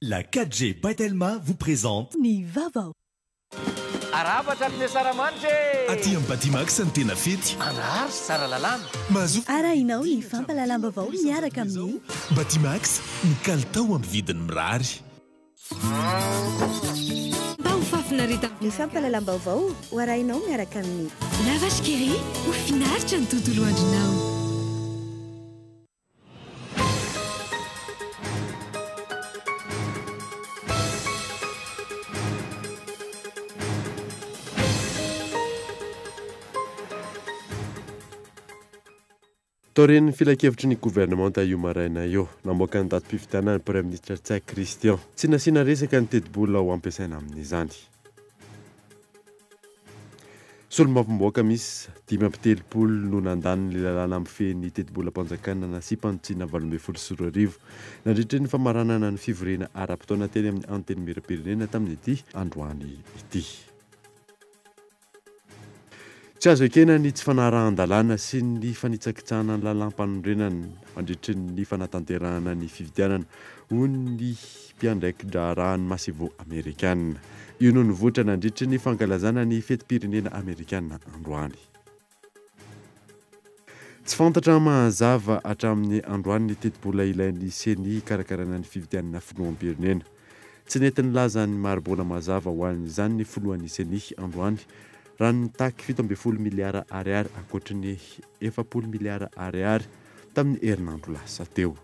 La 4G by Telma vous présente. Ny vaovao. Arahaba hatramin'ny ny Asaramanitra e! Aty amin'ny Batimax ny tena fety. Andraharo sy Tsaralalàna. Mahazoa. Arahinao ny fampahalalam-baovao miaraka amin'ny. Batimax, ny kalitao amin'ny vidiny mirary. Mba ho fahafinaretana. Ny fampahalalam-baovao ho arahinao miaraka amin'ny. La Vache qui rit, ho finaritra ny tontolo andronao. Taorian'ny filankevitry ny governemanta io maraina io, namoaka ny datim-pifidianana ny Praiminisitra Ntsay Christian. Tsy nasiana resaka ny tetibola ho ampiasaina amin'izany. Solombavambahoaka miisa 35 no nandany ny lalàna mifehy ny tetibolam-panjakana nasiam-panitsiana 2018 nandritra ny famaranana ny fivoriana ara-potoana teny amin'ny Antenimierampirenena tamin'ity androany ity. Tsy azo ekena ny tsy fanarahan-dalàna sy ny fanitsakitsahana ny lalàmpanorenana mandritry ny fanatanterahana ny fifidianana, hoy ny mpiandraiki-draharahan'ny Masevo Amerikana. Io no nivoitra nandritry ny fankalazana ny fetim-pirenena Amerikana androany. Tsy fantatra mazava hatramin'ny androany ny tetibola ilain'ny Ceni hikarakarana ny fifidianana filoham-pirenena. Tsy nety nilaza ny mari-bola mazava ho an'izany ny filohan'ny Ceni androany raha nitaky 17 miliara ariary ankoatry ny 40 miliara ariary tamin'ny herinandro lasa teo.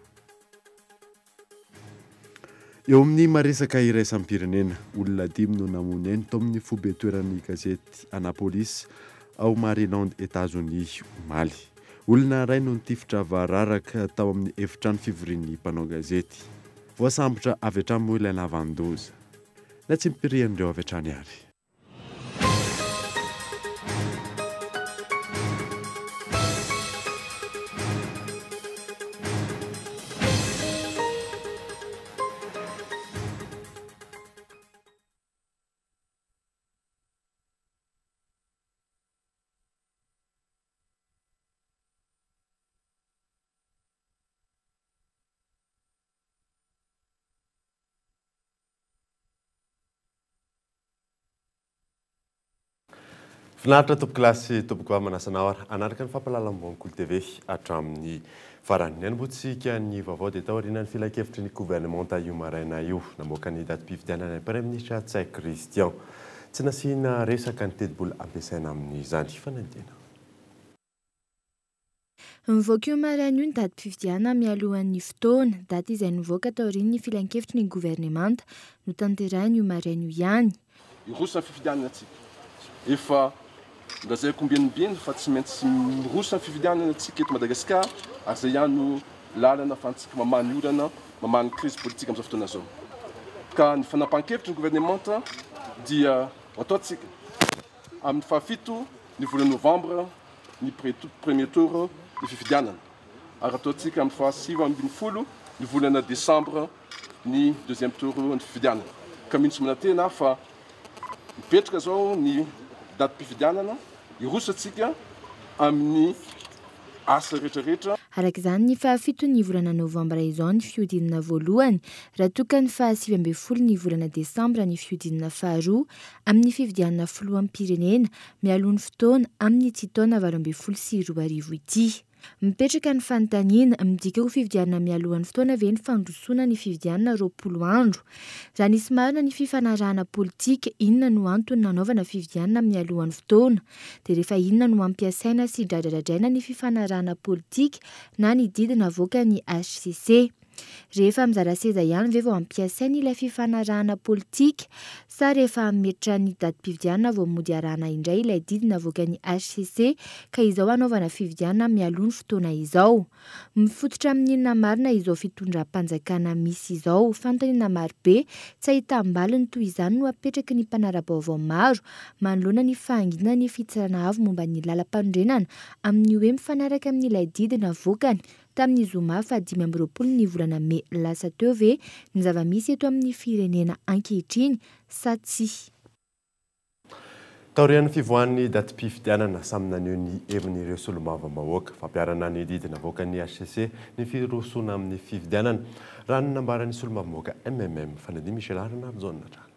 Eo amin'ny maresaka iraisam-pirenena, olona dimy no namono ainy tao amin'ny foibe toeran'ny gazety Annapolis ao Maryland, Etazonia, omaly. Olona iray no nitifitra vararaka tao amin'ny efitrano fivorian'ny mpanao gazety. Voasambotra avy hatrany moa ilay nahavanon-doza. Natsimpirian'ireo avy hatrany ary. Finaritra tompokolahy sy tompokovavy manasa anao ary hanaraka ny fampahalalam-baovao Kolo TV hatramin'ny farany. Ny hanombohantsika ny vaovao dia taorian'ny filankevitry ny governemanta io maraina io. Namoaka ny datim-pifidianana ny Praiminisitra Ntsay Christian. Tsy nasiana resaka ny tetibola ampiasaina amin'izany fanadihadiana. Nivoaka io maraina io ny datim-pifidianana mialohan'ny fotoana, daty izay nivoaka taorian'ny filankevitry ny governemanta notanterahina io maraina io ihany. Hiroso amin'ny fifidianana tsika. Efa nolazaiko ombieny ombieny fa tsy maintsy miroso amin'ny fifidianana tsika eto Madagasikara ary izay ihany no lalana ahafahantsika mamaha ny olana, mamaha ny krizy politika amin'izao fotoana izao. Ka ny fanapahan-kevitry ny governemanta dia ho ataontsika amin'ny fahafito ny volana novambra ny premier tour ny fifidianana ary ataontsika amin'ny faha 19 ny volana desambra ny deuxième tour ny fifidianana. Ka mino sy manantena aho fa mipetraka izao ny datim-pifidianana, hiroso antsika amin'ny asa rehetra rehetra. Araka izany, ny fahafito ny volana novambra izao ny fihodinana voalohany, raha toa ka ny faha 19 ny volana desambra ny fihodinana faharoa amin'ny fifidianana filoham-pirenena mialoha ny fotoana amin'ity taona 2018 ity. Mipetraka ny fanontaniana, midika ho fifidianana mialohan'ny fotoana ve ny fandrosoana ny fifidianana 20 andro? Raha nisy marina ny fifanarahana politika, inona no antony nanaovana fifidianana mialohan'ny fotoana? Dia rehefa inona no ampiasaina sy dradradradraina ny fifanarahana politika na ny didy navoakan'ny HCC? Rehefa mizara seza ihany ve vao ampiasaina ilay fifanarahana politika sa rehefa hametra ny datim-pifidianana vao mody arahana indray ilay didy navoakan'ny HCC ka izao hanaovana fifidianana mialoha ny fotoana izao? Mifototra amin'inona marina izao fitondram-panjakana misy izao? Fanontaniana marobe tsy ahitam-baliny toy izany no apetraky ny mpanara-baovao maro manoloana ny fahanginan'ny Fitsarana Avo momba ny Lalampanorenana amin'ny hoe mifanaraka amin'ilay didy navoakany Tamin'ny zoma faha 25 ny volana mey lasa teo ve ny zava-misy eto amin'ny firenena ankehitriny sa tsia? Taorian'ny fivoahan'ny datim-pifidianana, samy naneho ny heviny ireo solombavambahoaka. Fampiharana ny didy navoakan'ny HCC ny firosoana amin'ny fifidianana, raha ny nambaran'ny solombavambahoaka MMM, Fanadin'i Michel Rainarijaona hatrany.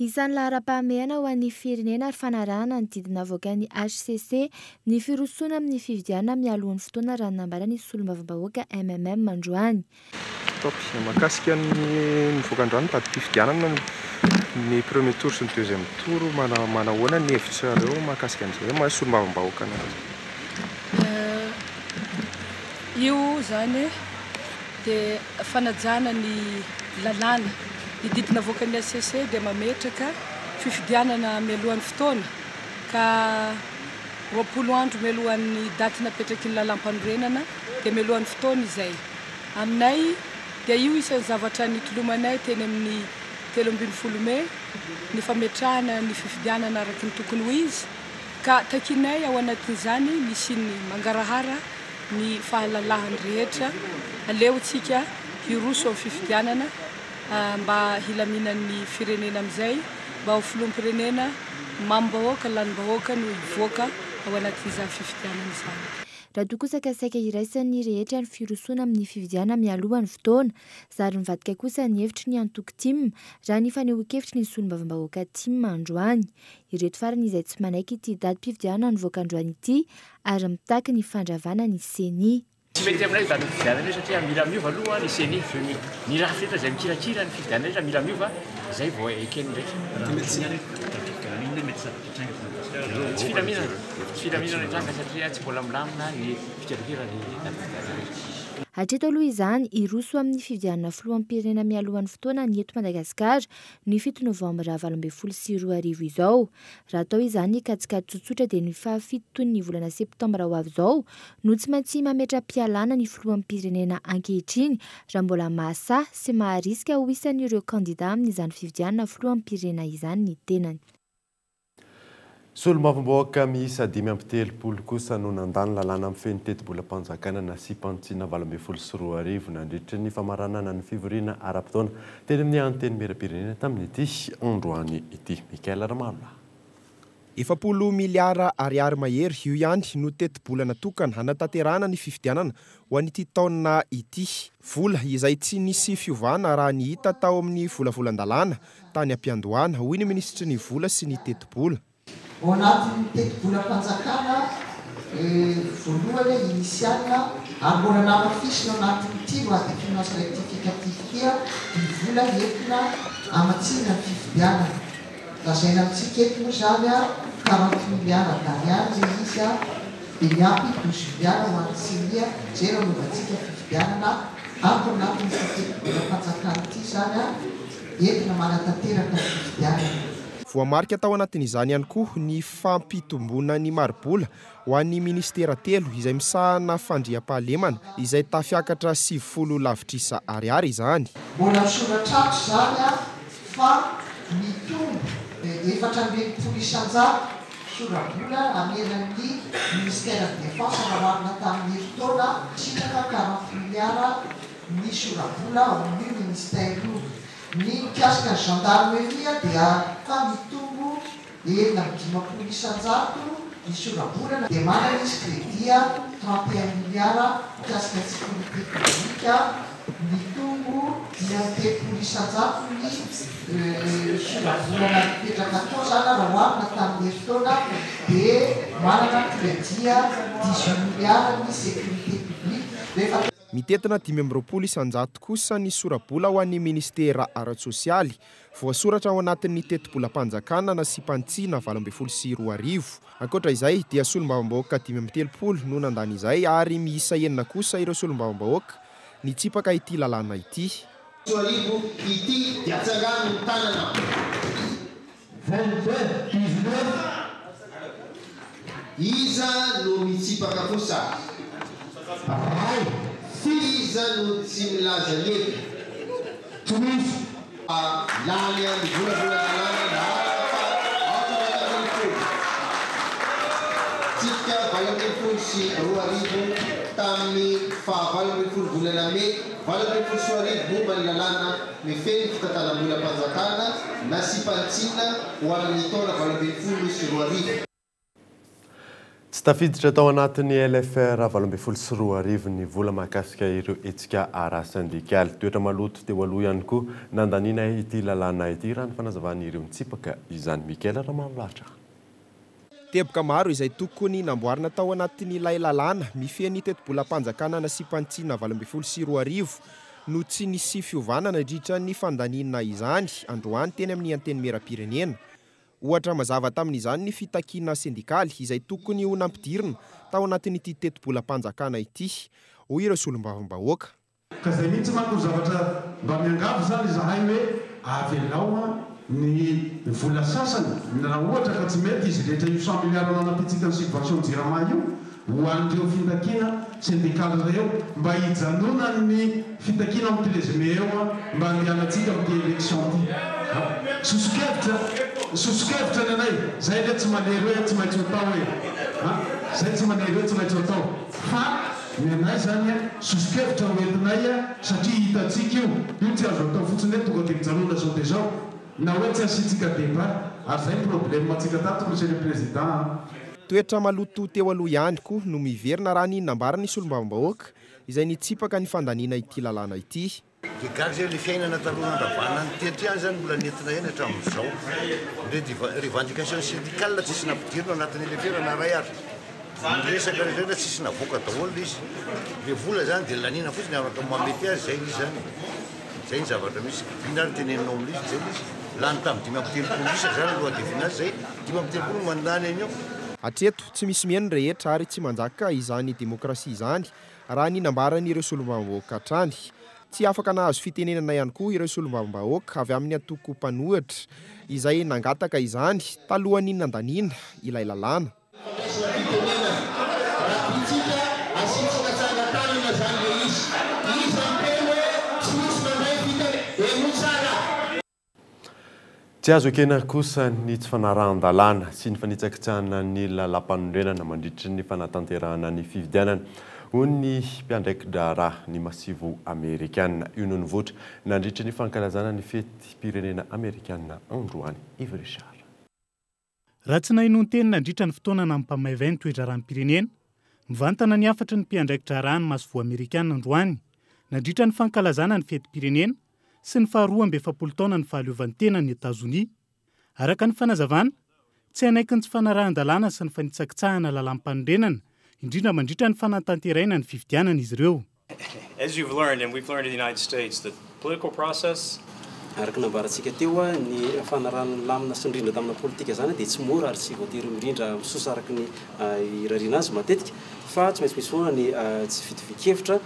Isan'ny laharam-pahamehana ho an'ny firenena ary fanarahana ny didy navoakan'ny HCC ny firosoana amin'ny fifidianana mialohan'ny fotoana, raha ny nambaran'ny solombavambahoaka MMM androany. Top. Mahakasika ny nivoaka androany ny datim-pifidianana ny premier tour sy ny deuxième tour, manahoana ny hevitrareo mahakasika an'izay maha solombavambahoaka anareo? Io zany dia fanajana ny lalàna. Ny didy navoakan'ny HCC dia mametraka fifidianana mialohan'ny fotoana ka 20 andro mialohan'ny daty napetraky ny lalàm-panorenana dia mialohan'ny fotoana izay. Aminay dia io isan'ny zavatra nitolomanay teny amin'ny 13 mey ny fametrahana ny fifidianana araka ny tokony ho izy ka takinay ao anatin'izany ny hisian'ny mangarahara ny fahalalahany rehetra. Aleontsika hiroso amin'ny fifidianana mba hilaminan'ny firenena amin'izay, mba ho filoham-pirenena mamim-bahoaka, lanim-bahoaka no hivoaka ao anatin'izany fifidianana izany. Raha toa kosa ka saika iraisan'ny rehetra ny firosoana amin'ny fifidianana mialoha ny fotoana, zary mivadika kosa ny hevitry ny antoko TIM raha ny fanehoan-kevitry ny solombavambahoaka TIM androany. Ireto farany izay tsy manaiky ity datim-pifidianana nivoaka androany ity ary mitaky ny fandravana ny CENI. Tsy mety aminay io datim-pifidianana io satria mila miova aloha ny CENI. Ny rafitra rehetra izay mikirakira ny fifidianana rehetra mila miova izay vao eken'ny rehetra. Tsy filaminana, tsy filaminana hitranga satria tsy mbola milamina ny fikirakira ny datim-pifidianana rehetra. Hatreto aloha izany, hiroso amin'ny fifidianana filoham-pirenena mialohan'ny fotoana ny eto Madagasikara ny 7 novambra 2018 izao. Raha atao izany kajikajy tsotsotra dia ny fahafito toy ny volana septambra ho avy izao no tsy maintsy mametra-pialana ny filoham-pirenena ankehitriny raha mbola mahasahy sy maharisika ho isan'ireo kandida amin'izany fifidianana filoham-pirenena izany ny tenany. Solombavambahoaka miisa 35 kosa no nandany lalàna mifehy ny tetibolam-panjakana nasiam-panitsiana 2018 nandritra ny famaranana ny fivoriana ara-potoana teny amin'ny Antenimierampirenena tamin'ity androany ity. Michael Ramarolahy. 40 miliara ariary mahery io ihany no tetibola natokana hanatanterahana ny fifidianana ho an'ity taona ity. Vola izay tsy nisy fiovana raha ny hita tao amin'ny volavolan-dalàna tany am-piandohana, hoy ny minisitry ny vola sy ny tetibola. Ao anatin'ny tetibolam-panjakana voalohany initial ary mbola namafisina ao anatin'ity loi de finances rectificative ity ny vola entina hamatsiana ny fifidianana. Lazaina amintsika eto moa izany 40 milliards d'ariary ilay izy dia miampy 12 milliards ho an'ny CENI izay no anaovantsika fifidianana ato anatin'ity tetibolam-panjakana ity izany entina manatanteraka ny fifidianana. Voamarika tao anatin'izany ihany koa ny fampitomboana ny maribola ho an'ny ministera telo izay misahana fandriampahalemana izay tafiakatra 90 lavitrisa ariary izany. Mbola misoratra ato izany fa mitombo 64% sorabola ameran'ny ministère de défense raha oharina tamin'ny herintaona, sitraka 40 milliards ny sorabola ao amin'io ministère io. Ny mikasika ny gendarmerie dia fa mitombo 56% ny sorabolana dia manana izy crédit 31 milliards. Mikasika ny sécurité publique mitombo 35% ny sorabolana mipetraka atao zany raha oharina tamin'ny herintaona dia manana crédit 18 milliards ny sécurité publique rehefa Mitentina 25% kosa ny sorabola ho an'ny ministera ara-tsosialy voasoratra ao anatin'ny tetibolam-panjakana nasiam-panitsiana 2018. Ankoatra izay dia solombavambahoaka 35 no nandany izay ary miisa 6 kosa ireo solombavambahoaka nitsipaka ity lalàna ity. Arivo ity dia atsangano ny tanana. 22 19. Iza no mitsipaka kosa? Ray. Iza no tsy milaza ny heviny? Tsy misy. Lany amin'ny volavolan-dalàna laharana faha 18. Tsipika 2018. tamin'ny faha-18 volana mey 2018 momba ny lalàna mifehy ny fitantanam-bolam-panjakana nasiam-panitsiana ho amin'ny taona 2018. Tsy tafiditra tao anatin'ny LFR 2018 ny vola mahakasika ireo hetsika ara-sendikaly. Toetra maloto teo aloha ihany koa nandaniana ity lalàna ity raha ny fanazavan'ireo nitsipaka izany. Mikael Ramanolahatra. Teboka maro izay tokony namboarina tao anatin'ilay lalàna mifehy ny tetibolam-panjakana nasiam-panitsiana 2018 no tsy nisy fiovana nandritra ny fandaniana izany androany teny amin'ny Antenimierampirenena. Ohatra mazava tamin'izany ny fitakiana sendikaly izay tokony ho nampidirina tao anatin'ity tetibolam-panjakana ity, hoy ireo solombavambahoaka. Ka izay mihitsy manko no zavatra mba miangavy izany izahay hoe avelao ny vola sasany raha ohatra ka tsy mety izy rehetra io cent milliards nanampiantsika ny subvention jirama io ho an'ireo fitakiana sendikaly ireo mba hijanonan'ny fitakiana amin'ny treize mai eo mba handehanantsika amin'ity election ity. Sosokevitra, sosokevitra ny anay, zay anie tsy manery hoe tsy maintsy ho atao e! Zay tsy manery hoe tsy maintsy ho atao fa ny anay zany sosokevitra ho entinay satria hitantsika io, io tsy azo atao fotsiny hoe tonga dia mijanona zao dia zao na hoe tsy asiantsika débat ary zay ny problème antsika tato Monsieur le Président a! Toetra maloto teo aloha ihany koa no miverina raha ny nambaran'ny solombavambahoaka izay nitsipaka ny fandaniana ity lalàna ity. Dia gaga izay ilay fiainana taloha nandravana ny teto ihany izany mbola nentina ihany hatramin'izao. Ny revendication syndicale tsisy nampidirina ao anatin'ilay toerana iray ary. Ny resaka rehetra rehetra tsisy navoaka daholo ilay izy. Ilay vola izany dia laniana fotsiny araka ny mahamety azy, izay ilay izy izany e. Izay ny zavatra misy. Inona ary no teneninao amin'ilay izy? Izay ilay izy. Lany tamin'ny 35 isa izany ny loi de finance izay, 35 no mandany an'io. Hatreto, tsy misy mihaino ny rehetra ary tsy manjaka izany demokrasia izany raha ny nambaran'ireo solombavambahoaka hatrany. Tsy afaka nahazo fitenenana ihany koa ireo solombavambahoaka avy amin'ny antoko mpanohitra izay nangataka izany talohan'ny nandaniana ilay lalàna. Fandraisana fitenenana, Raha tiantsika asiantsika tsangan-tanana izany ilay izy. Iza miteny hoe tsy misy mandray fitene-, henoy tsara. Tsy azo ekena kosa ny tsy fanarahan-dalàna sy ny fanitsakitsahana ny lalàmpanorenana mandritry ny fanatanterahana ny fifidianana, hoy ny mpiandraiki-draharaha ny masivo amerikana. Io no nivoitra nandritry ny fankalazana ny fetim-pirenena amerikana androany. Yves Richard. Raha tsy nahenoan-teny nandritra ny fotoana nampamaivay ny toe-draharaham-pirenena, mivantana ny hafatry ny mpiandraiki-draharaha ny masoivoho amerikana androany, nandritra ny fankalazana ny fetim-pirenena sy ny faha 42 taonan'ny fahaleovantenan'i Etazonia. Araka ny fanazavana, tsy hanaiky ny tsy fanarahan-dalàna sy ny fanitsakitsahana lalàm-panorenana, indrindra mandritra ny fanatanteraina ny fifidianana izy ireo. As you've learned, and we've learned in the United States, the political process. Araka ny nambarantsika teo, ny fanarahana ny lamina sy ny rindran-damina politika izany dia tsy mora ary tsy voatery mirindra misosa araka ny irariana azy matetika fa tsy maintsy misy foana ny tsy fitovian-kevitra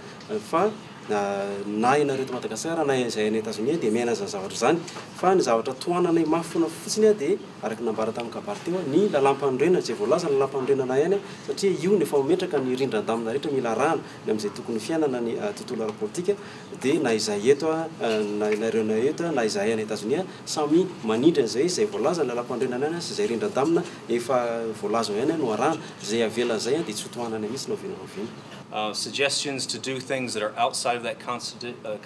fa na ianareo eto Madagasikara na izahay any Etazonia dia miaina an'izany zavatra izany fa ny zavatra tohananay mafy foana fotsiny dia araka ny nambara tamin'ny kabary teo ny lalàmpanorenana izay voalaza ny lalàmpanorenana ihany satria io no efa mametraka ny rindran-damina rehetra mila arahana ny amin'izay tokony ho fiainana ny tontolo ara-politika dia na izahay eto na ianareo na eto na izahay any Etazonia samy manindry an'izay izay voalaza ny lalàmpanorenana ihany sy izay rindran-damina efa voalaza ao ihany no arahana izay avelan'izay dia tsy ho tohanana mihitsy na oviana na oviana. Suggestions to do things that are outside of that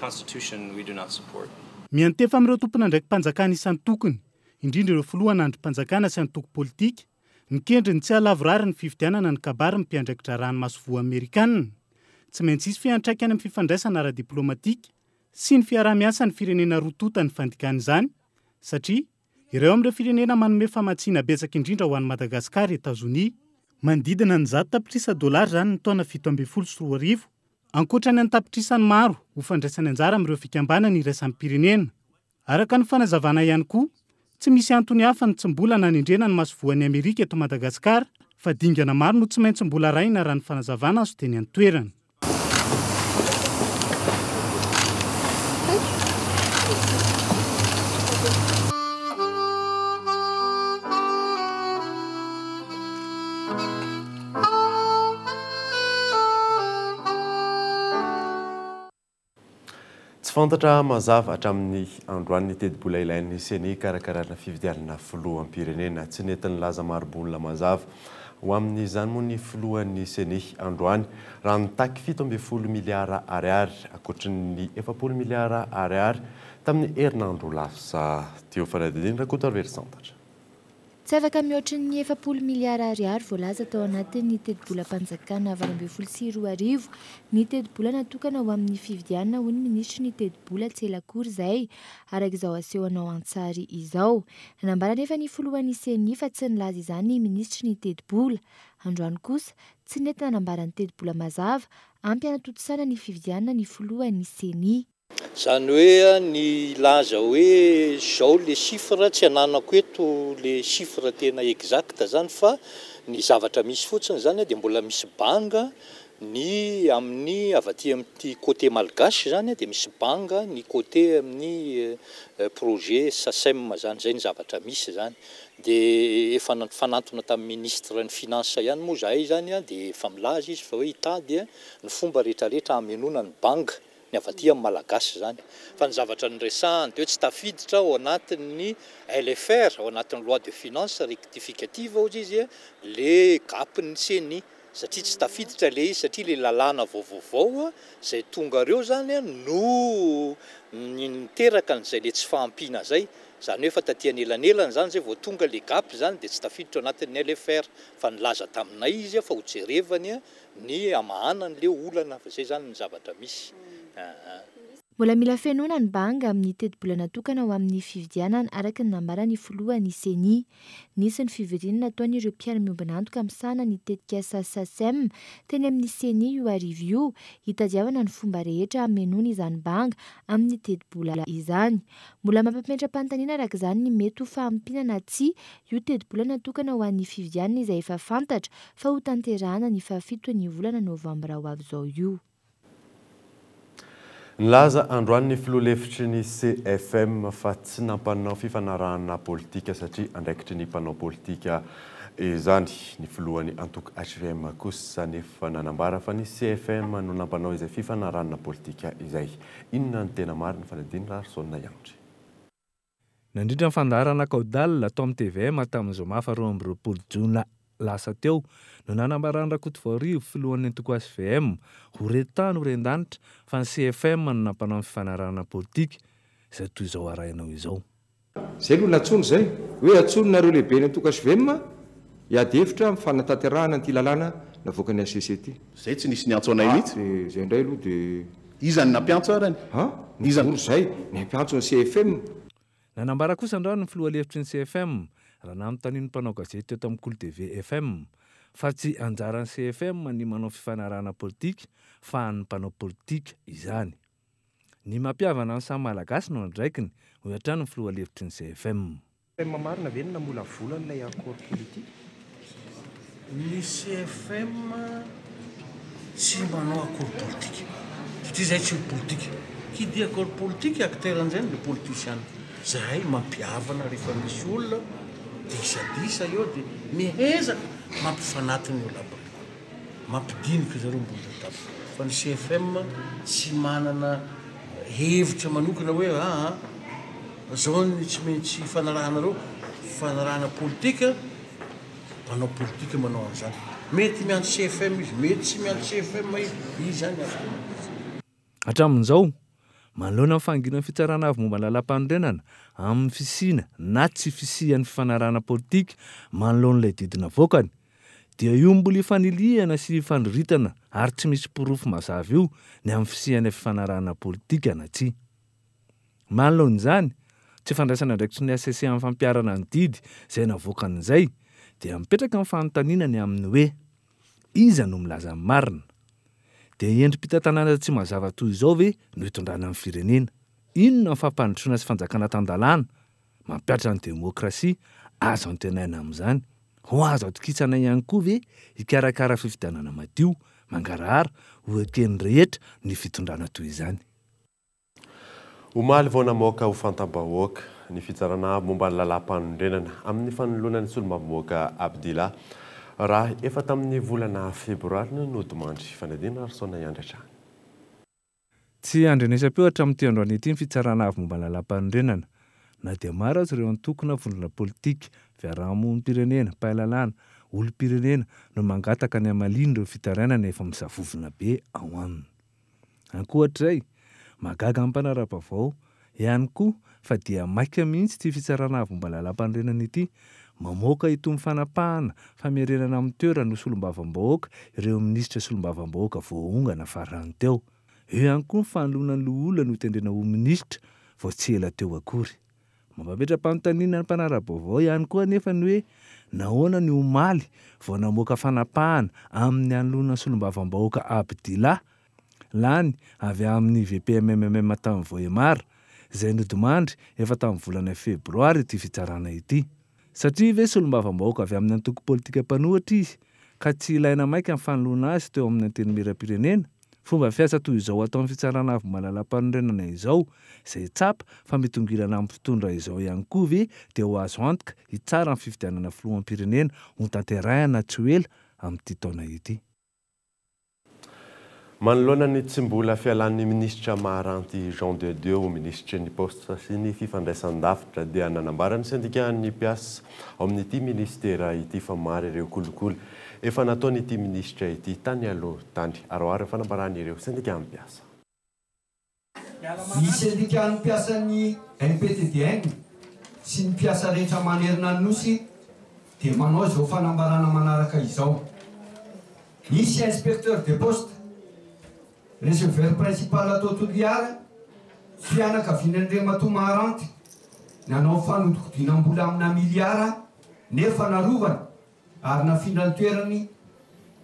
constitution we do not support. Miantefa amin'ireo tompon'andraiki-panjakana isan-tokony, indrindra ireo filohana andrim-panjakana sy antoko politika, Mikendry ny tsy hahalavorary ny fifidianana ny kabarin'ny mpiandraiki-draharahan'ny masoivoho amerikana. Tsy maintsy hisy fiantraikany amin'ny fifandraisana ara-diplaomatika sy ny fiaraha-miasan'ny firenena roa tonta ny fandikana izany, satria ireo amin'ireo firenena manome famatsiana betsaka indrindra ho an'i Madagasikara i Etazonia. Manodidina ny 100 tapitrisa dolara izany ny taona 2017, ankoatra ny an-tapitrisany maro ho fandraisany anjara amin'ireo fikambanana iraisam-pirenena. Araka ny fanazavana ihany koa, tsy misy antony hafa ny tsy mbola nanendrena ny masoivohon'i Amerika eto Madagasikara fa dingana maro no tsy maintsy mbola arahina raha ny fanazavana azo teny an-toerana. Tsy fantatra mazava hatramin'ny androany ny tetibola ilain'ny Ceni hikarakarana fifidianana filoham-pirenena. Tsy nety nilaza mari-bola mazava Ho amin'izany moa ny filohan'ny Ceni androany raha nitaky 17 miliara ariary ankoatry ny 40 miliara ariary tamin'ny herinandro lasa teo. Fanadihadiana Rakotoarivelo Santatra. Tsy afaka mihoatry ny 40 miliara ariary voalaza tao anatin'ny tetibolam-panjakana 2018 ny tetibola natokana ho amin'ny fividianana, hoy ny minisitry ny tetibola tsy ela akory izay, araka izao asehonao an-tsary izao. Nanambara anefa ny filohan'ny Ceni fa tsy nilaza izany ny minisitry ny tetibola. Androany kosa, tsy nety nanambara ny tetibola mazava ampy hanatontosana ny fividianana ny filohan'ny Ceni. Izany hoe ny hilaza hoe izao le chiffre tsy ananako eto le chiffre tena exact zany fa ny zavatra misy fotsiny zany dia mbola misy banga ny amin'ny avy aty amin'ity côté malgache zany dia misy banga ny côté amin'ny projet Sacem zany, izay ny zavatra misy zany. Dia efa nifanantona tamin'ny ministre ny finance ihany moa izahay zany dia efa milaza izy fa hoe hitady ny fomba rehetrarehetra hamenoana ny banga ny avy aty amin'ny Malagasy izany. Fa ny zavatra noresahany dia hoe tsy tafiditra ao anatin'ny LFR, ao anatin'ny loi de finance rectificative hozy izy, le gap-n'ny ceni, satria tsy tafiditra le izy, satria le lalàna vaovaovao izay tonga reo izany no niteraka an'izay le tsy fahampiana izay. Izany hoe efa taty anelanelany izany izay vao tonga le gap izany dia tsy tafiditra ao anatin'ny LFR. Fa nilaza taminay izy fa hojerevany ny hamahana an'le olana fa zay zany ny zavatra misy aa. Mbola mila fenoina ny banga amin'ny tetibola natokana ho amin'ny fividianana, araka ny nambaran'ny filohan'ny Ceni. Nisy ny fivoriana nataon'ireo mpiara-miombon'antoka misahana ny tetikasa Sacem teny amin'ny Ceni io hariva io, hitadiavana ny fomba rehetra hamenoana izany banga amin'ny tetibola izany. Mbola mampametra-panontaniana araka izany ny mety ho fahampiana na tsia io tetibola natokana ho an'ny fividianana izay efa fantatra fa ho tanterahana ny fahafiton'ny volana novambra ho avy izao io. Nilaza androany ny filoha lefitry ny CFM fa tsy nampanao fifanarahana politika satria andraikitry ny mpanao politika izany. Ny filohan'ny antoko HVM kosa nefa nanambara fa ny CFM no nampanao izay fifanarahana politika izay. Inona no tena marina? Fanadihadiana Raharison Iandry. Nandritra ny fandaharana Caudal tao amin'ny tvm tamin'ny zoma faha 22 jona lasa teo no nanambaran'i Rakotovaorivo, filohan'ny antoko hvm, ho re tany ho ren-danitra fa ny CFM no nampanao ny fifanarahana politika izay toy izao arahinao izao. Izay aloha nantsoina izay, hoe antsoina nareo lehiben'ny antoko hvm hiady hevitra amin'ny fanatanterahana an'ity lalàna navoakan'ny hcc ity. Izay tsy nisy niantso anay mihitsy. Dia izay indray aloha dia. Iza no nampiantso arany? Ha? Iza no izay nampiantso ny CFM? Nanambara kosa androany ny filoha lefitry ny CFM, raha nanontanian'ny mpanao gazety teto amin'ny Kolo TV FM, fa tsy anjaran'ny CFM ny manao fifanarahana politika fa an'ny mpanao politika izany. Ny mampihavana ny samy Malagasy no andraikiny, hoy hatrany ny filoha lefitry ny CFM. CFM marina ve no namolavola an'ilay accord politique? Ny CFM tsy manao accord politique satria zahay tsy olo politique. Qui dit accord politique acteur an'izay ny politiciana. Zahay mampihavana rehefa misy olona disadisa eo dia mihezaka mampifanatona eo laba. Mampidinika zareo ambony latabatra. Fa ny CFM tsy manana hevitra manokana hoe aa zao ny tsy maintsy ifanarahanareo, fifanarahana politika, mpanao politika manao an'izany. Mety miantso CFM izy, mety tsy miantso CFM izy, izy izany afaka manao. Hatramin'izao, manoloana ny fahanginan'ny Fitsarana Avo momba ny Lalàmpanorenana amin'ny fisiana na tsy fisian'ny fifanarahana politika manoloana ilay didy navoakany, dia io mbola ifanilihana sy ifandroritana ary tsy misy porofo mazava io ny amin'ny fisian'ilay fifanarahana politika na tsia. Manoloana izany, tsy fandraisana andraikitry ny hcc amin'ny fampiharana ny didy izay navoakany izay, dia mipetraka ny fanontaniana ny amin'ny hoe, Iza no milaza ny marina? Dia endri-pitantanana tsy mazava toy izao ve no hitondrana ny firenena? Inona ny fampandrosoana sy fanjakana tan-dalàna mampihatra ny demokrasia azo antenaina amin'izany? Ho azo atokisana ihany koa ve hikarakara fifidianana madio, mangarahara, ho eken'ny rehetra ny fitondrana toy izany? Omaly vao namoaka ho fantam-bahoaka ny fitsarana avo momba ny lalàmpanorenana amin'ny fanoloana ny solombavambahoaka Abdillah raha efa tamin'ny volana febroary no nodimandry. Fanadihana Arsaona Iandry hatrany. Tsy andrenesam-peo hatramin'ity androany ity ny fitsarana avo momba ny lalàmpanorenana, na dia maro aza ireo antoko na vondrona politika, fiarahamonim-pirenena, mpahay lalàna, olom-pirenena no mangataka ny hamaliany ireo fitarainana efa misavovona be ao aminy. Ankoatr'izay, mahagaga ny mpanara-baovao ihany koa fa dia maika mihitsy ity fitsarana avo momba lalàmpanorenana ity mamoaka itony fanapahana famerenana amin'ny toerany ho solombavambahoaka ireo minisitra solombavambahoaka voaongana farany teo. Eo ihany koa ny fanoloana ny loholona notendrena ho minisitra vao tsy ela teo akory. Mampametra-panontaniana ny mpanara-baovao ihany koa anefa ny hoe nahoana ny omaly vao namoaka fanapahana amin'ny hanoloana ny solombavambahoaka Abdillah lany avy amin'ny VPMMM tany Vohemar, izay nodimandry efa tamin'ny volana febroary ity fitsarana ity. Satria ve solombavambahoaka avy amin'ny antoko politika mpanohitra izy ka tsy ilaina maika ny fanoloana azy teo amin'ny Antenimierampirenena? Fomba fiasa toy izao ataon'ny Fitsarana Avo Malalampanorenana izao, izay tsapa fa mitongilana amin'ny mpitondra izao ihany koa ve dia ho azo antoka hitsara ny fifidianana filoham-pirenena hotanterahina tsy ho ela amin'ity taona ity? Manoloana ny tsy mbola fialan'ny minisitra Maharanty Jean de Dieu ho minisitry ny Paositra sy ny fifandraisan-davitra dia nanambara ny sendikan'ny mpiasa ao amin'ity minisitera ity fa maro ireo kolikoly efa nataon'ity minisitra ity tany aloha tany. Aroaro ny fanambaran'ireo sendikan'ny mpiasa. Ny sendikan'ny mpiasan'ny MPTDN sy ny mpiasa rehetra manerana ny Nosy dia manao izao fanambarana manaraka izao. Nisy inspecteur de poste, receveur principal tao Toliara, fianakavian'Andriamatoa Maharanty, nanao fanodikodinam-bola amina miliara nefa narovana ary nafindra ny toerany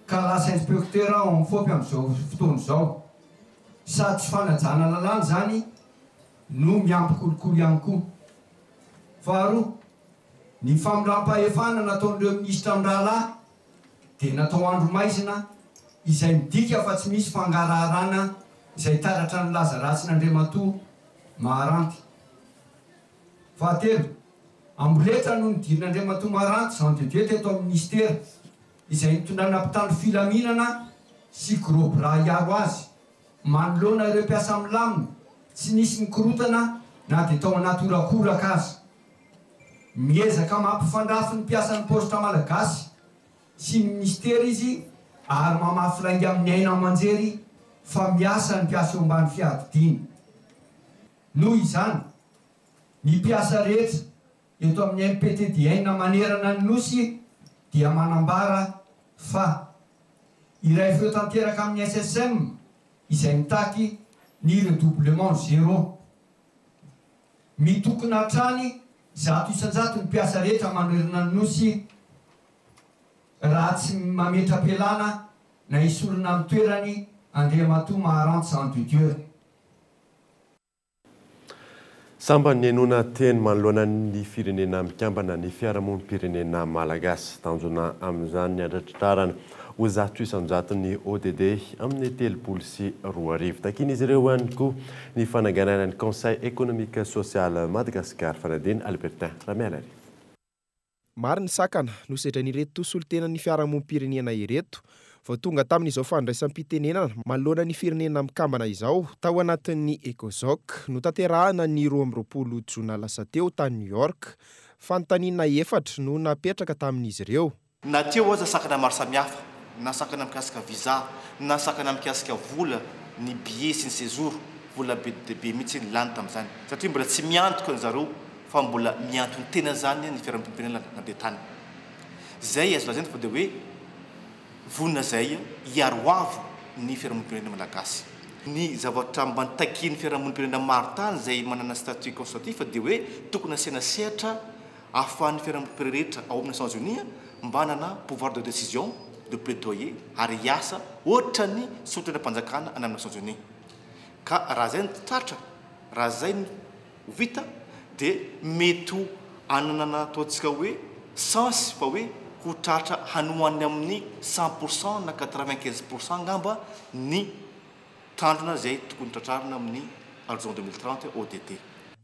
ka lasa inspecteur ao amin'ny fop amin'izao fotoana izao. Sady tsy fanajana lalàna izany no miampy kolikoly ihany koa. Faharoa, ny famindram-pahefana nataon'ireo minisitra mirahalahy dia natao andro maizina izay midika fa tsy misy fangaraharana izay taratra ny laza ratsin'Andriamatoa Maharanty. Fahatelo, amboletra no nidirin'Andriamatoa Maharanty Jean de Dieu teto amin'ny minisitera izay nitondrana mpitandro filaminana sy gros bras hiaro azy manoloana ireo mpiasa milamina tsy nisy nikorontana na dia tao anaty horakoraka aza. Miezaka mampifandrafy ny mpiasan'ny paositra malagasy sy ny minisitera izy ary mamafy lainga amin'ny aina aman-jery fa miasa ny mpiasa eo ambany fiadidiany. Noho izany, ny mpiasa rehetra eto amin'ny MPTDN manerana ny Nosy dia manambara fa iray feo tanteraka amin'ny SSM izay mitaky ny redoublement zéro. Mitokona hatrany 100% ny mpiasa rehetra manerana ny Nosy raha tsy mametra-pialana na esorina amin'ny toerany Andriamatoa Maharantsy Jean de Dieu. Sambany nihainoana teny manoloana ny Firenena Mikambana ny fiarahamonim-pirenena malagasy. Tanjona amin'izany ny handratratrarana ho 100% ny ODD amin'ny 2030. Takian'izy ireo ihany koa ny fananganana ny Conseil Economique Social Madagascar. Fanadihana Albertin Ramialarivo. Maro ny sakana nosedrain'ireto solontenan'ny fiarahamonim-pirenena ireto vao tonga tamin'izao fandraisam-pitenenana manoloana ny Firenena Mikambana izao tao anatin'ny Ecosoc notanterahana ny 22 jona lasa teo tany New York. Fanontaniana efatra no napetraka tamin'izy ireo. Na teo aza sakana maro samihafa, na sakana mikasika visa, na sakana mikasika vola, ny billet sy ny séjour, vola be dia be mihitsy ny lany tamin'izany satria mbola tsy miantoka ny zareo fa mbola mianton-tena izany ny fiarahamonim-pirenena nandeha tany. Izay azo lazaina fa dia hoe vonona izay hiaro avo ny fiarahamonim-pirenena malagasy. Ny zavatra mba nitakian'ny fiarahamonim-pirenena maro tany izay manana statut consultatif dia hoe tokony asiana sehatra ahafahan'ny fiarahamonim-pirenena rehetra ao amin'ny Nations Unies mba hanana pouvoir de décision, de plaidoyer ary hiasa ohatran'ny solontenam-panjakana any amin'ny Nations Unies. Ka raha izay no tratra, raha izay no ho vita dia mety ho hanana ataontsika hoe sens fa hoe ho tratra hanohan'ny amin'ny 100% na 95% angamba ny tanjona izay tokony tratrarina amin'ny horizon 2030 ODD.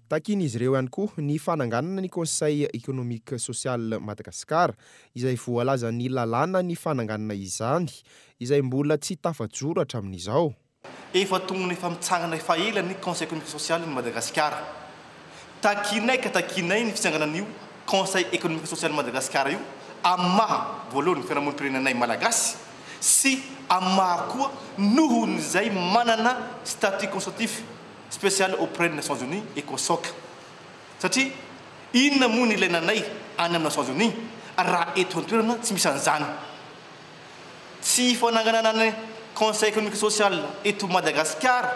Takian'izy ireo ihany koa ny fananganana ny Conseil Economique Social Madagascar izay voalazan'ny lalàna ny fananganana izany izay mbola tsy tafajoro hatramin'izao. Efa tongona efa mitsangana efa ela ny Conseil Economique Social ny Madagasikara. Takianay ka takianay ny fitsanganan'io Conseil Economique Social Madagasikara io. Amin'ny maha voalohany ny fiarahamonim-pirenenay Malagasy sy amin'ny maha koa nohon'izay manana statut consultif spécial auprès des Nations Unies, Ecosoc. Satria inona moa no ilaina anay any amin'ny Nations Unies raha eto an-toerana tsy misy an'izany? Tsy fananganana ny Conseil économique et social eto Madagasikara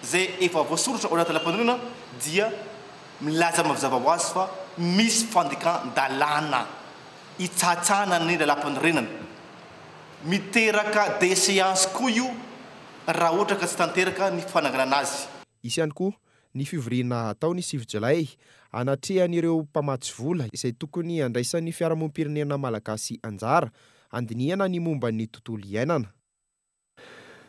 izay efa voasoratra ao anaty lalàmpanorenana dia milaza mazava ho azy fa misy fandikan-dalàna hitsatsana ny lalàmpanorenana. Miteraka déchéance koa io raha ohatra ka tsy tanteraka ny fananganana azy. Hisy ihany koa ny fivoriana hatao ny 9 jolay, hanatrehan'ireo mpamatsy vola izay tokony handraisan'ny fiarahamonim-pirenena malagasy anjara, handinihana ny momba ny tontolo iainana.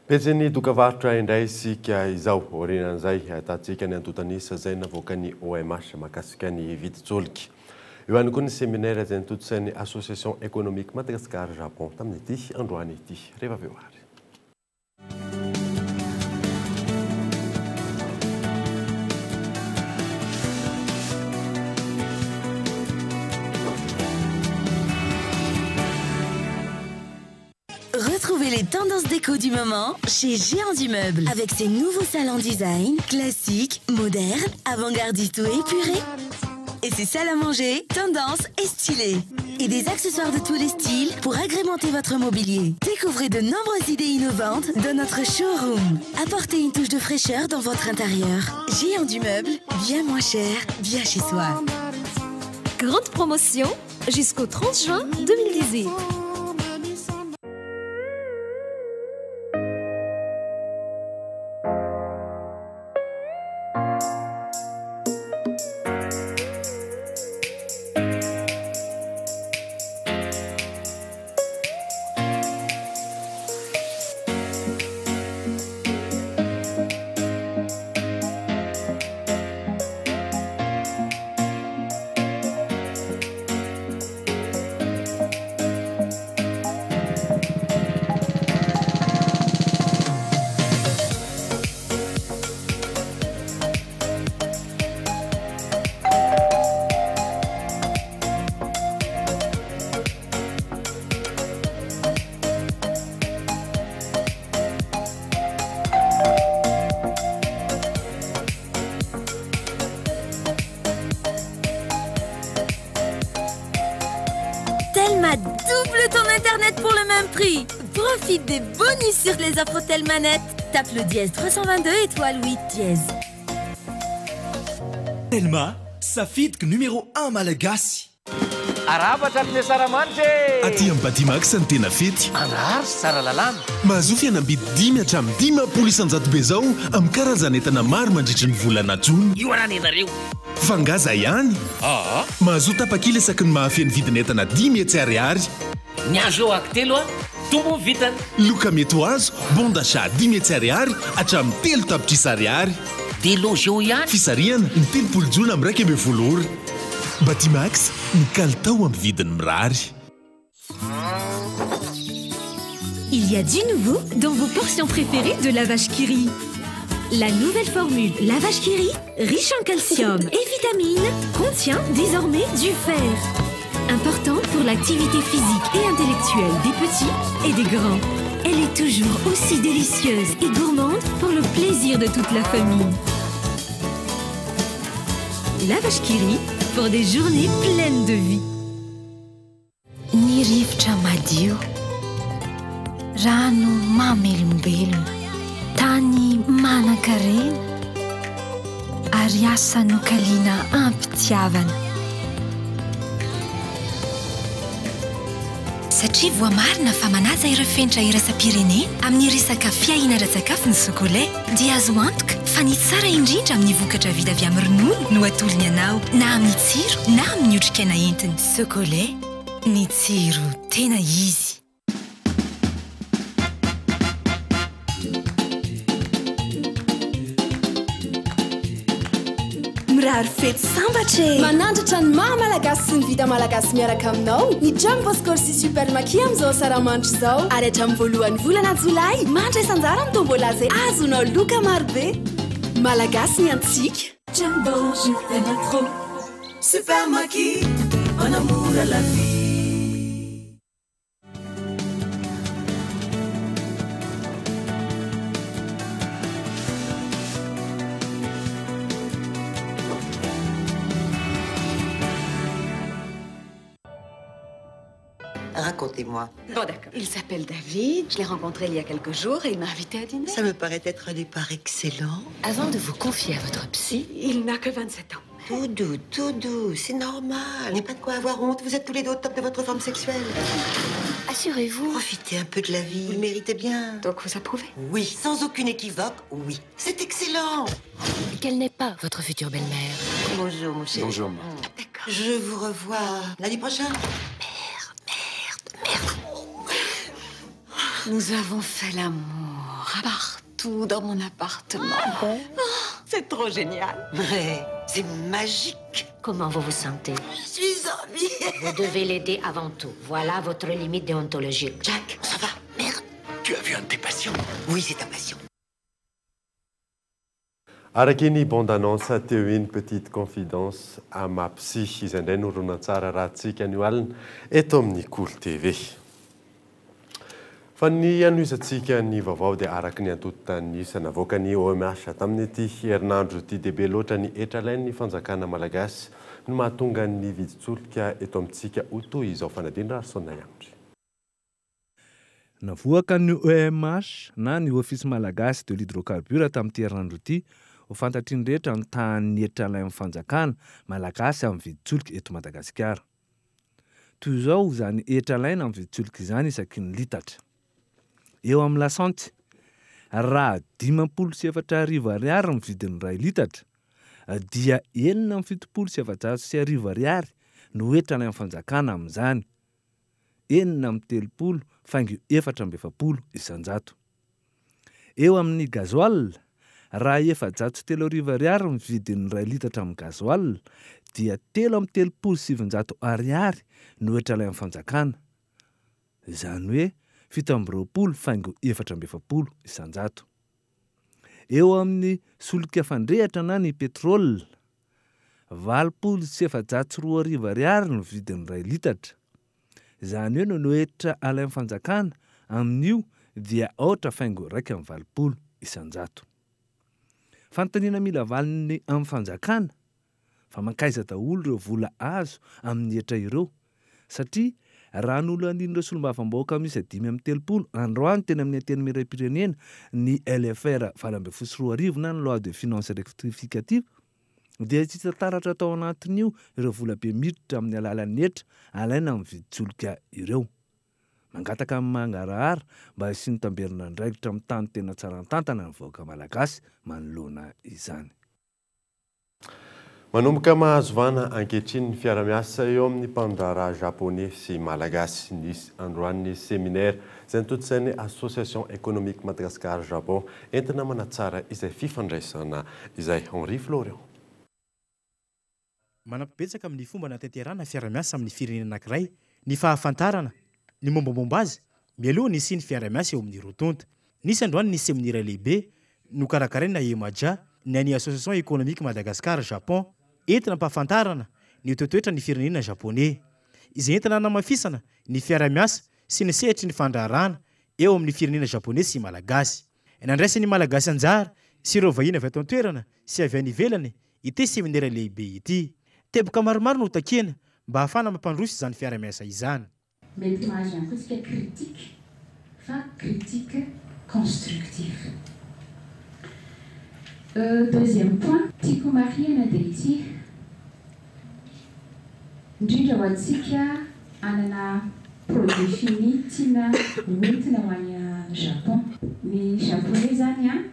Pejin'ny dokavarotra indray isika izao. Aorianan'izay, ahitantsika ny antontan'isa izay navoakan'ny OMH mahakasika ny vidin-tsolika. Eo ihany koa ny seminaire izay notontosain'ny Association Economique Madagascar Japon tamin'ity androany ity. Rehefa avy eo ary. Retrouvez les tendances déco du moment chez Géant du Meuble. Avec ses nouveaux salons design, classiques, modernes, avant-gardistes ou épurés. Et ses salles à manger, tendance et stylées. Et des accessoires de tous les styles pour agrémenter votre mobilier. Découvrez de nombreuses idées innovantes dans notre showroom. Apportez une touche de fraîcheur dans votre intérieur. Géant du Meuble, bien moins cher, bien chez soi. Grande promotion jusqu'au 30 juin 2018. Telma double ton internet pour le même prix. Profite des bonus sur les offres Telmanet. Tape le dièse 322 étoile 8 dièse. Telma, safidiko numéro 1 malagasy. Arahaba hatramin'ny ny Asaramanitra e! Aty amin'ny Batimax ny tena fety. Andraharo sy Tsaralalàna. Mahazoa fihenam-bidy 5 hatramin'ny 50% be izao amin'ny karazan'entana maro mandritry ny volana jona. Io ara nenareo. Fa nga zay ihany? Aa. Mahazoa tapakila isaky ny mahafeno vidin'entana 500 ariary. Ny azo eo aky telo a, tombony vitany. Loka mety ho azo, bon d'achat 500 ariary hatramin'ny 3 tapitrisa ariary. Delogeo ihany. Fisarihana, ny 30 jona amin'ny 11 ora. Batimax, ny kalitao amin'ny vidiny mirary. Il y a du nouveau dans vos portions préférées de lavash Kiri. La nouvelle formule lavash Kiri, riche en calcium et vitamines, contient désormais du fer. Important pour l'activité physique et intellectuelle des petits et des grands. Elle est toujours aussi délicieuse et gourmande pour le plaisir de toute la famille. Lavash Kiri pour des journées pleines de vie. Ny rivotra madio, rano mamelombelona, tany manankarena ary asa nokaliana am-pitiavana. Satria voamarina fa manaja ireo fenitra iraisam-pirenena amin'ny resaka fiahiana ara-tsakafo ny Socolait dia azo antoka fa ny tsara indrindra amin'ny vokatra vita avy amin'ny ronono no atolony anao na amin'ny tsiro na amin'ny otrikaina entiny. Socolait, ny tsiro tena izy. Mirary fety sambatra e! Manandratra ny maha malagasy sy ny vita malagasy miaraka aminao ny Jumbo Score sy Super Maki amin'izao asaramanitra izao. Ary hatramin'ny voalohan'ny volana jolay, mandraisa anjara amin'ny tombola izay ahazoanao loka marobe. Malagasy ny antsika. Jumbo, je t'aime trop. Super Maki, manamora la vie. Racontez-moi. Bon, d'accord. Il s'appelle David, je l'ai rencontré il y a quelques jours et il m'a invité à dîner. Ça me paraît être un départ excellent. Avant de vous confier à votre psy, il n'a que 27 ans. Tout doux, tout doux, c'est normal. Il n'y a pas de quoi avoir honte, vous êtes tous les deux au top de votre forme sexuelle. Assurez-vous. Profitez un peu de la vie, vous le méritez bien. Donc vous approuvez? Oui, sans aucune équivoque, oui. C'est excellent. Qu'elle n'est pas votre future belle-mère. Bonjour, mon chéri. Bonjour, ma. D'accord. Je vous revois lundi prochain. Merde, merde, merde. Nous avons fait l'amour partout dans mon appartement. Ah bon? Oh, c'est trop génial. Ouais, c'est magique. Comment vous vous sentez? Je suis en vie. Vous devez l'aider avant tout. Voilà votre limite déontologique. Jack, on s'en va. Merde. Tu as vu un de tes patients? Oui, c'est un patient. Araka iny bande annonce teo iny, Petite Confidence à ma psy, izay indray no horonantsara rahantsika anio alina eto amin'ny Kolo TV. Fa ny hanohizantsika ny vaovao dia araka ny antontan'isa navoakan'ny OMH tamin'ity herinandro ity dia be loatra ny hetra alain'ny fanjakana malagasy no mahatonga ny vidin-tsolika eto amintsika ho toy izao. Fanadino Raharison Iandry. Navoakan'ny OMH na ny Office Malagasy de l'Hydrocarbure tamin'ity herinandro ity ho fantatry ny rehetra ny tahan'ny hetra alain'ny fanjakana malagasy amin'ny vidin-tsolika eto Madagasikara. Toy izao izany hetra alaina amin'ny vidin-tsolika izany isaky ny litatra. Eo amin'ny lasantsy, raha 450 ariary ny vidin'ny iray litatra, dia 476 ariary no hetra alain'ny fanjakana amin'izany. 36.44 isan-jato. Eo amin'ny gasoil, raha 404 ariary ny vidin'ny iray litatra amin'ny gasoil, dia 933 ariary no hetra alain'ny fanjakana. Izany hoe 27.44 isan-jato. Eo amin'ny solika fandrehatra na ny pétrole, 280 ariary ny vidin'ny iray litatra. Izany hoe no hetra alain'ny fanjakana amin'io dia 4.81 isan-jato. Fanontaniana mila valiny amin'ny fanjakana fa mankaiza daholo ireo vola azo amin'ny hetra ireo, satria raha nolanian'ireo solombavambahoaka miisa 35 androany teny amin'ny Antenimierampirenena ny LFR 2018 na ny loi de finances rectificative, dia tsy hita taratra tao anatin'io ireo vola be miditra amin'ny alalan'ny hetra alaina amin'ny vidin-tsolika ireo. Mangataka amin'ny mangarahara mba hisian'ny tamberin'andraikitra amin'ny tany tena tsara tantana ny vahoaka malagasy manoloana izany. Manomboka mahazo vahana ankehitriny ny fiarahamiasa eo amin'ny mpandraharaha japonais sy malagasy. Nisy androany ny séminaire izay notontosain'ny Association économique Madagascar Japon entina manatsara izay fifandraisana izay. Henri Florian. Manampy betsaka amin'ny fomba natanterahana fiarahamiasa amin'ny firenena anankiray ny fahafantarana ny mombamomba azy mialoha ny hisian'ny fiarahamiasa eo amin'ny roa tonta. Nisy androany ny seminera lehibe nokarakaraina EMAJA ny an'ny Association économique Madagascar Japon entina ampahafantarana ny toetoetra ny firenena japonais izay entina hanamafisana ny fiarahamiasa sy ny sehatry ny fandraharahana eo amin'ny firenena japonais sy malagasy. Nandraisan'ny malagasy anjara sy ireo vahiny avy ato an-toerana sy avy any ivelany ity seminera lehibe ity. Teboka maromaro no takiana mba hahafahana mampandroso izany fiarahamiasa izany. Mety mahazo ihany koa tsika critique fa critique constructif. Deuxième point tiako marihana dia ity, indrindra ho antsika hanana produit fini tiana hoentina ho any Japon. Ny japonais izany an,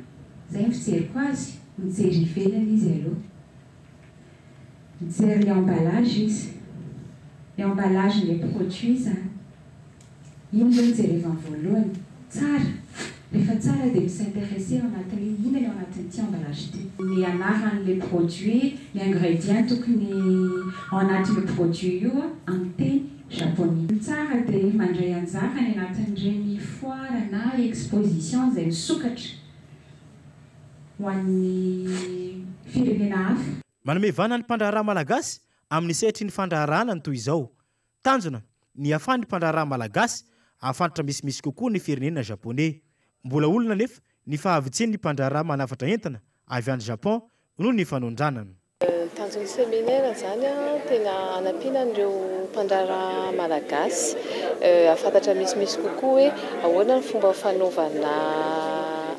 izay ny fijeriko azy, mijery ivelany izy aloha. Mijery ny emballage izy. Ny emballage n'ilay produit izany. Iny aloha no jerevany voalohany. Tsara. Rehefa tsara dia mi-s'intéresser ao anatin'ilay inona ny ao anatin'ity emballage ity. Ny anaran'ilay produit, ny ingrédients tokony ao anatin'io produit io amin'ny teny japonais. Ny tsara dia mandray anjara any anatin'ireny foire na exposition izay misokatra ho an'ny firenena hafa. Manome vahana ny mpandraharaha malagasy amin'ny sehatry ny fandraharahana ny toy izao. Tanjona ny hahafahan'ny mpandraharaha malagasy hahafantatra misimisy kokoa ny firenena japoney. Mbola olana anefa ny fahavitsian'ny mpandraharaha manafatra entana avy any Japon noho ny fanondranana. Ny Tanjon'ny seminaire izany tena hanampiana an'ireo mpandraharaha malagasy hahafantatra misimisy kokoa hoe ahoana ny fomba fanaovana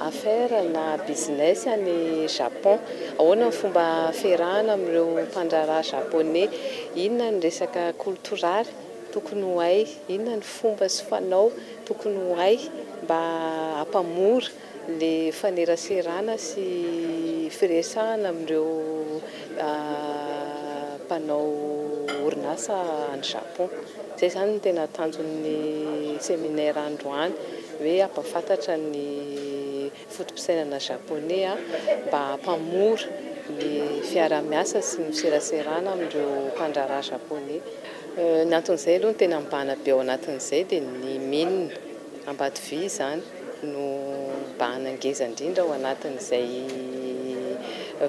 affaire na business any Japon, ahoana ny fomba fiarahana amin'ireo mpandraharaha japonais, inona ny resaka koltoraly tokony ho hay, inona ny fomba sy fanao tokony ho hay mba hampamora Le faneraserana sy firesahana amin'ireo mpanao orinasa any Japon. Izay izany no tena tanjon'ny seminaire androany, hoe hampahafantatra ny foto-pisainana japoney mba hampamora ny fiaraha-miasa sy ny fiseraserana amin'ireo mpandraharaha japoney. Ny anton'izay aloha ny tena mibahana be ao anatin'izay dia ny mine Ambatovy izany. no mibahana ngeza indrindra ao anatin'izay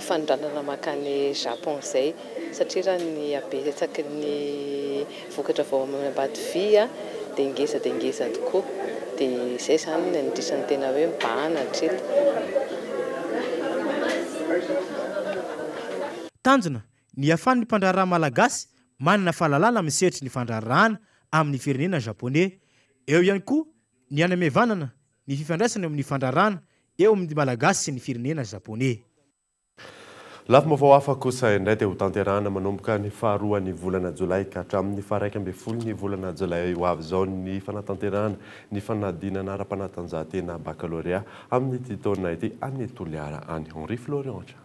fanondranana mankany Japon izay satria raha ny habetsaky ny vokatra avy ao amin'ny Ambatovy dia ngeza dia ngeza tokoa dia izay izany no anisan'ny tena hoe mibahana hatreto. Tanjona ny hahafahan'ny mpandraharaha malagasy manana fahalalana amin'ny sehatry ny fandraharahana amin'ny firenena japoney. Eo ihany koa Ny hanamevanana ny fifandraisana eo amin'ny fandrarana eo amin'ny Malagasy sy ny firenena Japoney. Lafim-baovao hafa kosa indray dia hotanterahana manomboka ny faharoan'ny volana jolay ka hatramin'ny faha-11 ny volana jolay ho avy izao ny fanatanterahana ny fanadinana ara-panatanjahantena bakalorea amin'ity taona ity any Toliara any. Henri Florian hatrany.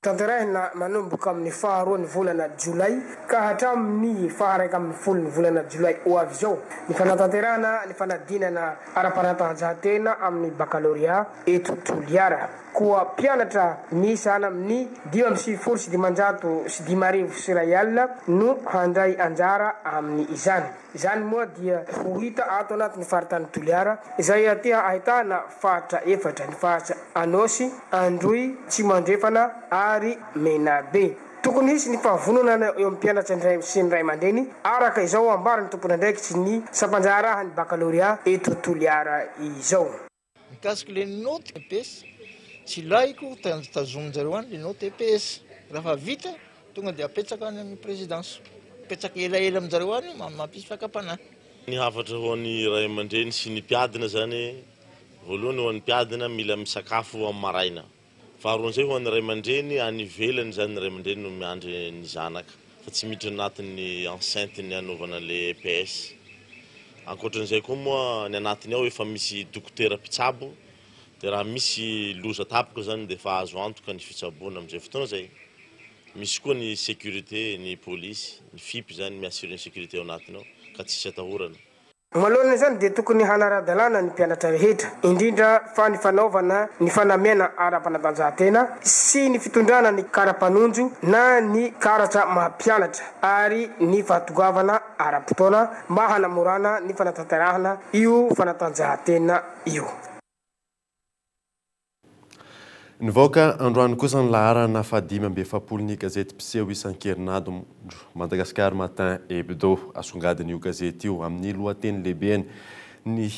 Tanterahina manomboka amin'ny faharoan'ny volana jolay ka hatramin'ny faha-11 ny volana jolay ho avy izao ny fanatanterahana ny fanadinana ara-panatanjahantena amin'ny bakalorea eto Toliara. Koa mpianatra miisa any amin'ny 1595 alina no handray anjara amin'izany. Izany moa dia ho hita ato anatin'ny faritany Toliara, izay aty ahitana faritra efatra, ny faritra Anôsy, Androy, Atsimo Andrefana ary Menabe. Tokony hisy ny fahavononana eo amin'ny mpianatra sy ny ray aman-dreny, araka izao ambaran'ny tompon'andraikitry ny sampandraharahan'ny bakalorea eto Toliara izao. Mikasika le note EPS, tsy ilaiko tazomin-jareo any le note EPS. Raha fa vita, tonga dia apetsaka any amin'ny présidence. Apetsaka elaela amin-jareo any io, mampisy fakam-panahy. Ny hafatra ho an'ny ray aman-dreny sy ny mpiadina zany, voalohany ho an'ny mpiadina mila misakafo amin'ny maraina. Faharoan'izay ho an'ny ray aman-dreny, any ivelany izany ny ray aman-dreny no miandry ny zanaka fa tsy miditra anatin'ny enceinte ny hanaovana le EPS. Ankoatran'izay koa moa ny anatiny ao efa misy dokotera mpitsabo dia raha misy loza tampoka izany dia efa azo antoka ny fitsaboana amin'izay fotoana izay. Misy koa ny sécurité, ny polisy, ny FIP izany mi-assurer ny sécurité ao anatiny ao ka tsisy atahorana. Manoloana izany dia tokony hanara-dalàna ny mpianatra rehetra, indrindra fa ny fanaovana ny fanamiana ara-panatanjahantena sy ny fitondrana ny kara-panondro na ny karatra maha mpianatra ary ny fahatongavana ara-potoana mba hanamorana ny fanatanterahana io fanatanjahantena io. Nivoaka androany kosa ny laharana fahadimy amby efapolo ny gazety mpiseho isan-kerinandro Madagascar Matin Hebdo. Asongadin'io gazety io amin'ny lohateny lehibeny ny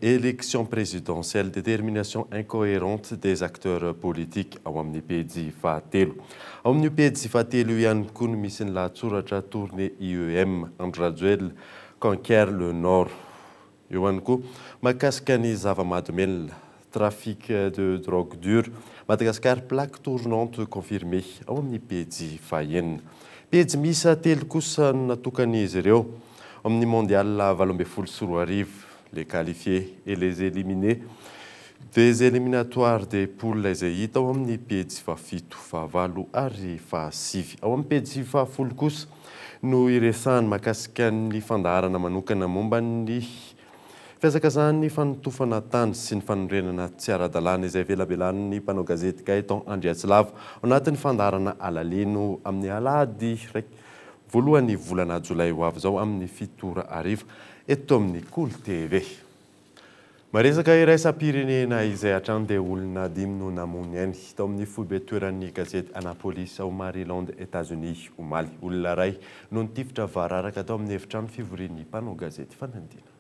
élection présidentielle, détermination incohérente des acteurs politiques ao amin'ny pejy fahatelo. Ao amin'io pejy fahatelo io ihany koa no misy ny lahatsoratra tournée IEM, Andry Rajoelina conquiert le Nord. Eo ihany koa mahakasika ny zava-mahadomelina, trafic de drogue dure, Madagascar plaque tournante confirmée ao amin'ny pejy fahenina. Pejy miisa telo kosa no natokan'izy ireo amin'ny mondial 2018, les qualifiés et les éliminés des éliminatoires des poules izay hita ao amin'ny pejy fahafito, fahavalo ary fahasivy. Ao amin'ny pejy fahafolo kosa no iresahany mahakasika ny fandaharana manokana momba ny fiazakazahan'ny fanotofana tany sy ny fanorenana tsy ara-dalàna izay velabelan'ny mpanao gazety Gaëtan Andriatsilava ao anatin'ny fandaharana alaleno amin'ny alahady raiky voalohany volana jolay ho avy izao amin'ny 7 ora hariva eto amin'ny Kolo TV. Maresaka iraisam-pirenena izay hatrany dia olona dimy no namoy ainy tao amin'ny foibe toeran'ny gazety Annapolis ao Maryland, États-Unis omaly. Olona iray no nitifitra vararaka tao amin'ny efitrano fivorian'ny mpanao gazety fanandina.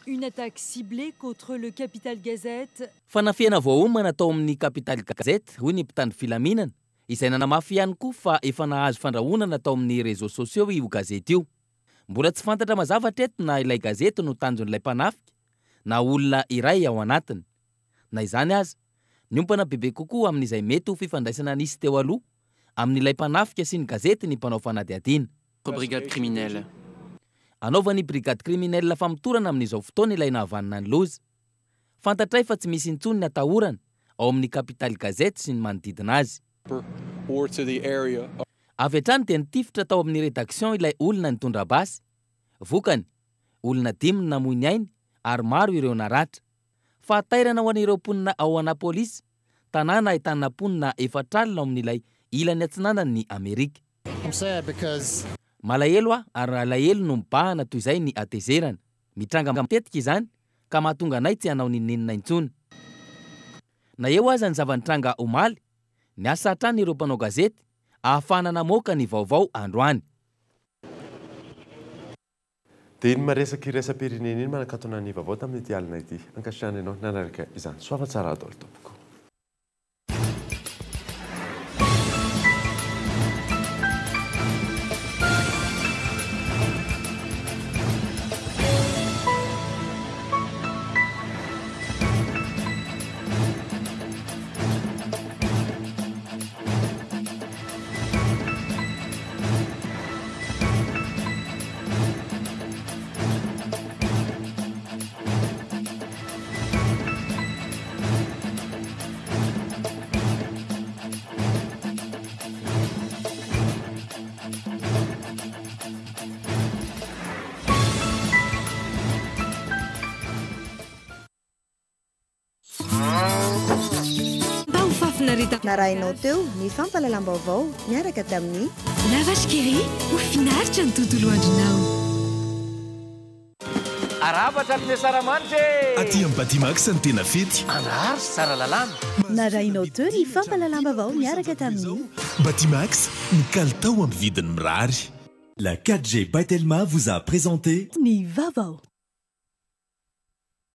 Une attaque ciblée contre le Capital Gazette. Fanafihana voaomana tao amin'ny Capital Gazette, hoy ny mpitandro filaminana. Izay nanamafy ihany koa fa efa nahazo fandrahonana tao amin'ny réseaux sociaux io gazety io. Mbola tsy fantatra mazava hatreto na ilay gazety no tanjon'ilay mpanafika na olona iray ao anatiny. Na izany aza, niompana bebe kokoa amin'izay mety ho fifandraisana nisy teo aloha amin'ilay mpanafika sy ny gazety ny mpanao fanadihadiana. Brigade criminelle. Anaovan'ny brigade criminelle famotorana amin'izao fotoana ilay nahavanona ny loza. Fantatray fa tsy misy intsony ny atahorana ao amin'ny Capital Gazette sy ny manodidina azy. Avy hatrany dia nitifitra tao amin'ny rédaction ilay olona nitondra basy. Vokany, olona dimy no namoy ny ainy ary maro ireo naratra. Fahatairana ho an'ireo mponina ao Annapolis, tanàna ahitana mponina efatr'alina ao amin'ilay ilany atsinanan'i Amerika. Malahelo aho ary alahelo no mibahana toy izay ny hatezerana. Mitranga matetika izany ka mahatonga anay tsy hanao n'inon'inona intsony. Na eo aza ny zava-nitranga omaly, niasa hatrany ireo mpanao gazety ahafahana namoaka ny vaovao androany. Dia iny maresaka iraisam-pirenena iny manakatona ny vaovao tamin'ity alina ity. Ankasitrahana ianao nanaraka izany. Soava tsara daholo tompoko. Mba ho fahafinaretana. Narahinao teo ny fampahalalam-baovao niaraka tamin'ny. La Vache qui rit, ho finaritra ny tontolo andronao. Arahaba hatramin'ny ny Asaramanitra e! Aty amin'ny Batimax ny tena fety. Andraharo sy Tsaralalàna. Narahinao teo ny fampahalalam-baovao niaraka tamin'ny. Batimax, ny kalitao amin'ny vidiny mirary. La 4G by Telma vous a présenté. Ny vaovao.